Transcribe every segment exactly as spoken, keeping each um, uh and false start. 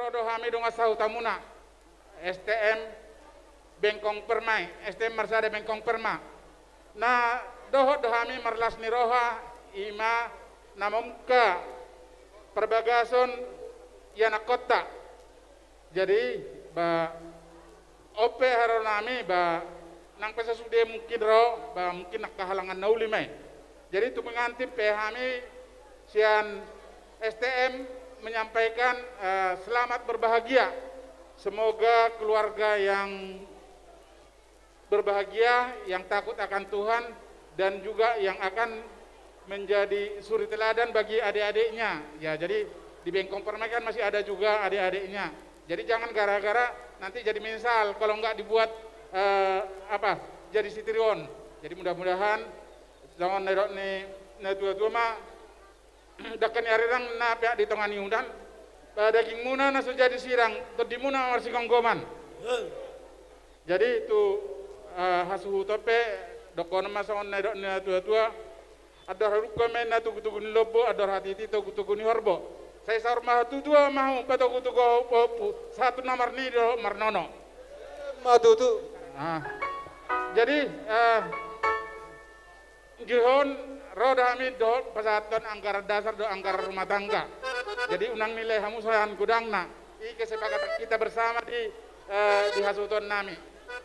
Ro do hami dongan sahutamuna, S T M Bengkong Permai, S T M Marsada Bengkong Perma. Na dohot do hami marlas ni roha, i ma na mamungka parbagason i anakkonta. Jadi, ba, on pe haroro nami, ba, nang pe sasude mungkin ro, ba, mungkin angka halangan na uli ma i. Jadi, tumengganti pe hami sian S T M menyampaikan, eh, selamat berbahagia. Semoga keluarga yang berbahagia, yang takut akan Tuhan, dan juga yang akan menjadi suri teladan bagi adik-adiknya. Ya, jadi di Bengkong Permai kan masih ada juga adik-adiknya. Jadi jangan gara-gara nanti jadi menyesal kalau nggak dibuat, eh, apa, jadi sitiruon. Jadi mudah-mudahan songon na nidok ni natua-tua ma, dangka ni arirang na peak di tonga ni udan, ba dagingmuna na so jadi sirang, tondimuna marsigomgoman. Jadi tu, eh, hasuhuton pe, dohonon ma songon na nidok ni natua-tua, andor hadungka ma inna togu-togu ni lombu, andor hatiti togu-togu ni horbo. Sai saur matua-tua ma hamu, patogu-togu ompu-ompu, sahat tu na marnini dohot marnono. Ma tutu. Ah. Jadi, eh, Gihon, ro do hami dohot pasahathon anggaran dasar dohot anggaran rumah tangga. Jadi unang nilai hamu sian godangna. I kesepakatan kita bersama di, eh, di hasuhuton nami.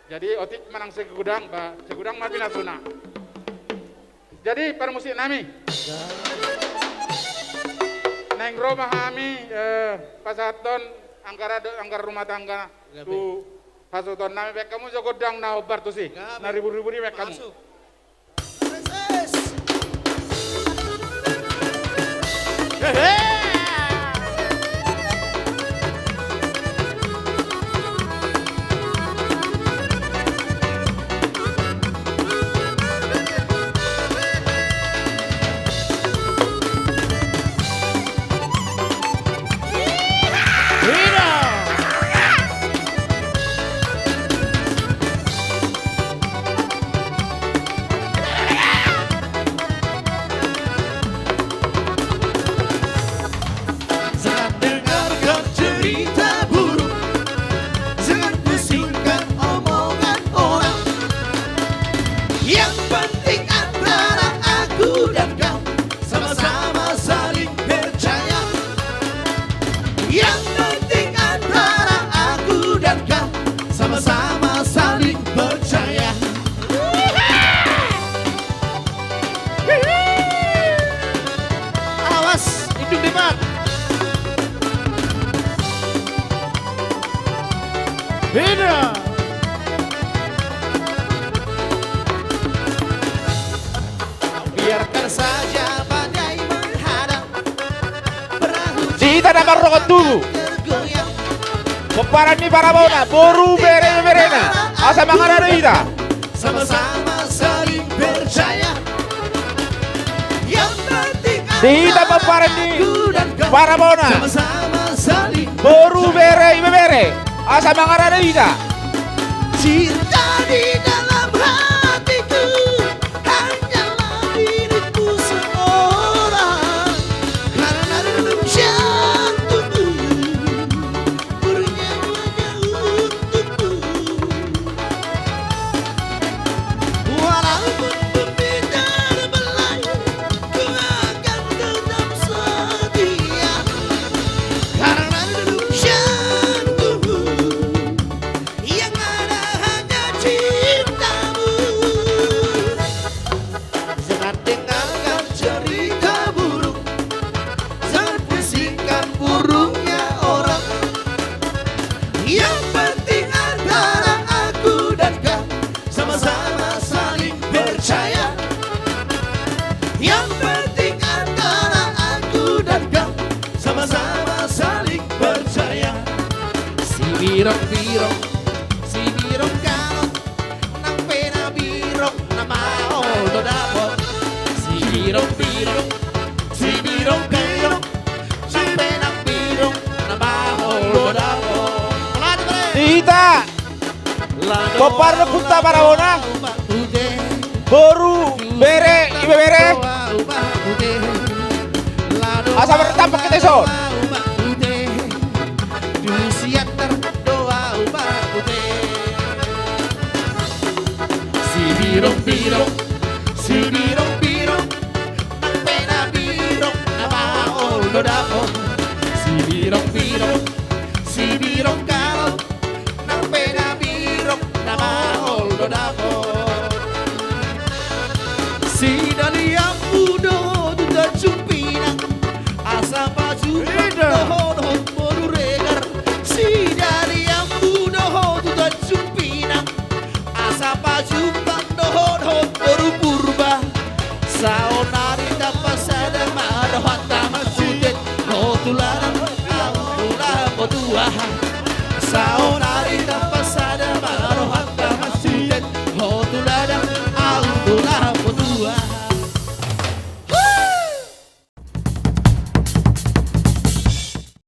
Jadi otik manang segudang, ba, segudang ma pinasuna. Jadi parmusik nami. Naeng ro ma hami, eh, pasahathon anggaran do-, anggaran rumah tangga tu hasuhuton nami, baen hamu jo gondang na hombar tusi. Na ribur-ribur i baen hamu. Jangan dengarkan cerita buruk, jangan pusingkan omongan orang. Yang penting antara aku dan kau sama-sama saling percaya. Yang penting antara aku dan kau sama-sama saling percaya. Awas, indung debat. Beda. Biarkan saja badai menghadang. Di hita na marrongot tubu. Pomparan ni parabotna, boru, bere, ibeberena. Asa mangarade hita. Sama-sama saling percaya. Yang penting di hita pomparan ni parabotna. Sama-sama saling boru, bere, ibebere. Asa mangarade hita. Cinta di dalam hatiku. Hanyalah dirimu seorang, karena dalam jantungku bernyawa kau untukku. Walaupun bumi terbelai, ku akan tetap setia, karena dalam jantungku yang ada hanya cintamu. Jangan dengarkan cerita buruk, jangan pusingkan burungnya orang. Yang penting antara aku dan kau sama-sama saling percaya. Yang penting antara aku dan kau sama-sama saling percaya. Sibirong-birong, sibirong galot, nang pe na birong na maol do dapot. Sibirong-birong, sibirong galot, nang pe na birong na maol do dapot. Di hita pomparan ni ompunta parabotna, boru, bere, ibebere. Asa martampak hita dison. Birong, si birong-birong, nang pe na birong, na maol do dapot. Si birong-birong, si birong galok, nang pe na birong, na maol do dapot. Sidaliambu dohot tu Tanjung Pinang, asa pajumpang dohot boru Regar. Sidaliambu dohot tu Tanjung Pinang, asa pajumpang dohot boru Purba. Saonari tapasada ma rohanta marsutet, ho tu ladang, ho tu ladang, ho tu aha. Sao